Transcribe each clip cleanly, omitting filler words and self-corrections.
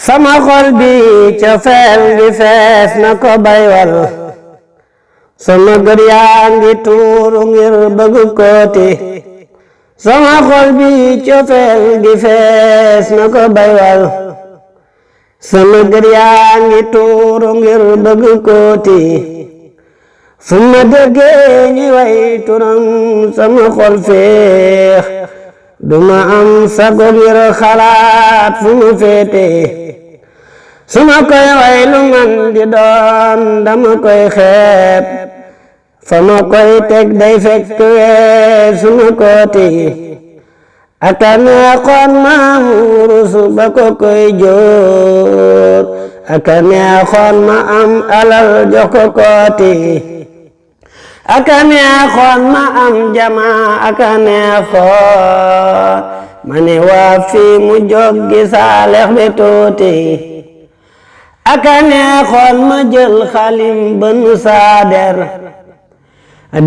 sama xol bi cofeel gi fees na ko baywal sama gër yaa ngi tuuru ngir bëgg kooti sama xol bi cofeel gi fees na ko baywal sama gër yaa ngi tuuru ngir bëgg kooti fu ma déggee ñi way turam sama xol feex duma am sago ngir xalaat fu mu féete su ma koy way lu man di doon dama koy xeeb fa ma koy teg day fekk weesu ma kooti aka neexoon ma wurus ba ko koy jóor aka neexoon ma am alal jox ko kooti aka neexoon ma am jama aka neexoon ma ne waa fii mu joggi saalex bi tuuti aka neexoon ma jël xalim bënu saader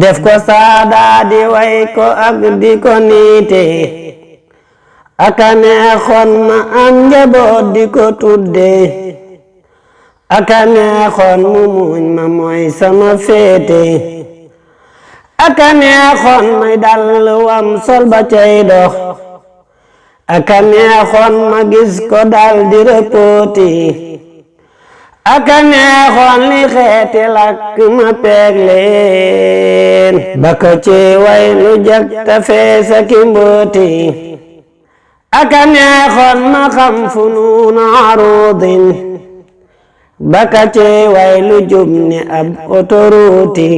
def ko saada di way ko ak di ko niite aka neexoon ma am njaboot di ko tudde aka neexoon mu muñ ma mooy sama féete aka neexoon may dal wam sol ba cay dox aka neexoon ma gis ko dal di rëppooti aka neexoon li xeeti lakk ma peeg leen ba ko ci way lu jag ta fees aki mbooti aka neexoon ma xam funuuna arudin ba ko ci way lu jub ni ab autoroute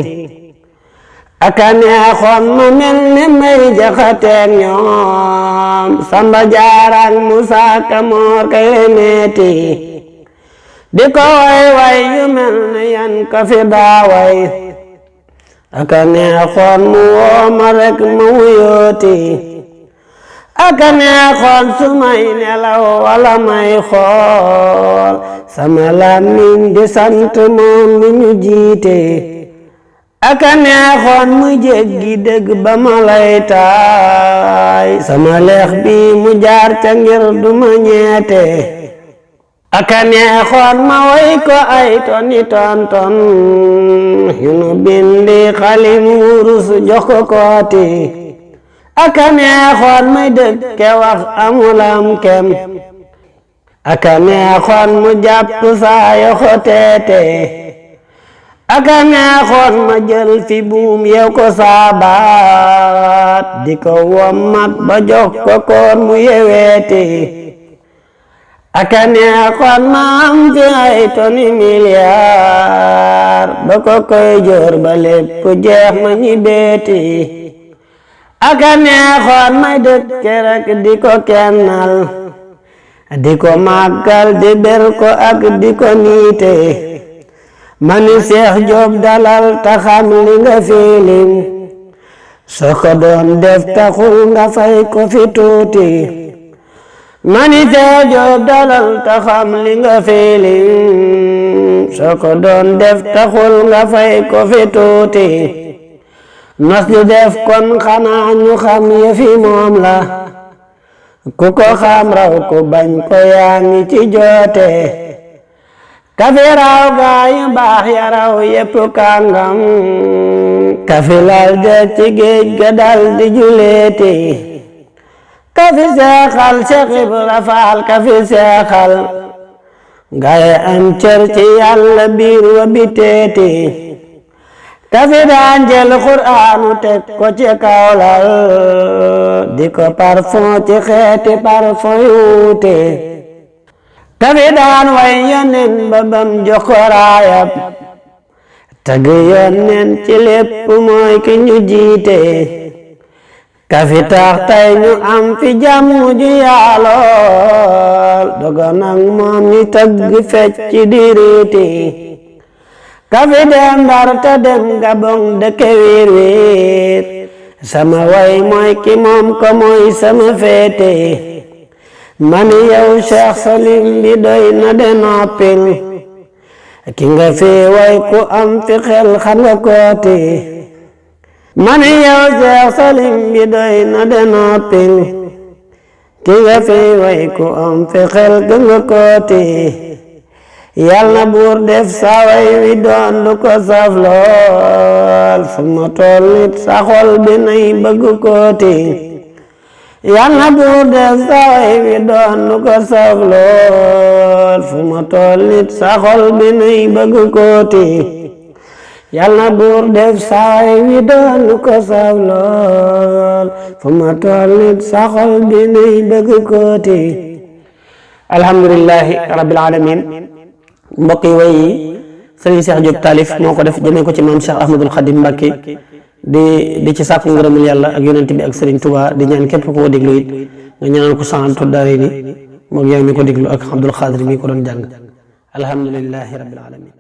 aka neexoon ma mel ni may jaxateeg ñoom Samba Jaara Musaa Ka Moor Kay Remeeti di ko way yu mel ni yan ka fi daa way aka neexoon mu wooma rek ma wuyooti aka neexoon su may nelaw wala may xool sama làmmiñ di sant moom mi ñu jiite aka neexoon mu jéggi dëgg ba ma lay taay sama leex bi mu jaar ca ngir du ma ñeete aka neexoon ma way ko ay toni ton yu nu bindi xalim wurus jox ko kooti aka neexoon may dëkke wax amulam kem aka neexoon mu jàpp saa yoxo teete aka neexoon ma jël fi buum yew ko saabaat di ko wommat ba jox ko koon mu yeweete aka neexoon ma am fi ay toni milliard ba ko koy joor ba lépp jeex ma ñibbeeti aka neexoon may dëkke rek di ko kennal di ko màggal di ber ko ak di ko niite mani Seex Joob dalal taxam li nga fiilim soo ko doon def taxul nga fay ko fi tuuti mani Seex Joob dalal taxam li nga fiilim soo ko doon def taxul nga fay ko fi tuuti nos di def kon xanaa ñu xam yëfi moom la ku ko xam raw ku bañ ko yaa ngi ci joote kafi raw gaa yu baax ya raw yépp kàngam kafi lal de ci géej ga dal di juleeti kafi seexal Seex Ibra Faal kafi seexal gaay am cër ci Yàlla biir wa biteeti kafi daan jël Qur'aanu teg ko ci kawlal di ko parfum ci xeeti parfum yuute kafi daan way yonen ba bam jox ko raayab tagg yonen ci lépp mooy ki ñu jiite kafi tax tay ñu am fi jàmm ju yaalool dogon ak moom ñi tagg fecc di riiti kafi dem Ndar te dem Gabon dëkke wiir wiir sama way mooy ki moom ko mooy sama féete mani yow Cheikh Salim bi doy na de noppil ki nga fi way ku am fi xel xam nga kooti mani yow Cheikh Salim bi doy na de noppil ki nga fi way ku am fi xel gën nga kooti yal na buur def saa way wi doon lu ko saf lool fu ma toll nit sa xol bi nay bëgg kooti yal na buur def saa way wi doon lu ko saf lool fu ma toll nit sa xol bi nay bëgg kooti yal na buur def saa way wi doon lu ko saf lool fu ma toll nit sa xol bi nay bëgg kooti alhamdulillahi rabbil alamin mbokk yi way yi Serigne Cheikh Diop taalif moo ko def jëmee ko ci maam Cheikh Ahmadul Khadim Mbacké di ci sàkku ngërëmul yàlla ak yonent bi ak Serigne Touba di ñaan képp koo déglu it nga ñaanal ko santu daare ni moom yow mi ko déglu ak Abdul Xaadir mi ko doon jàng alhamdulillahi rabbil alamin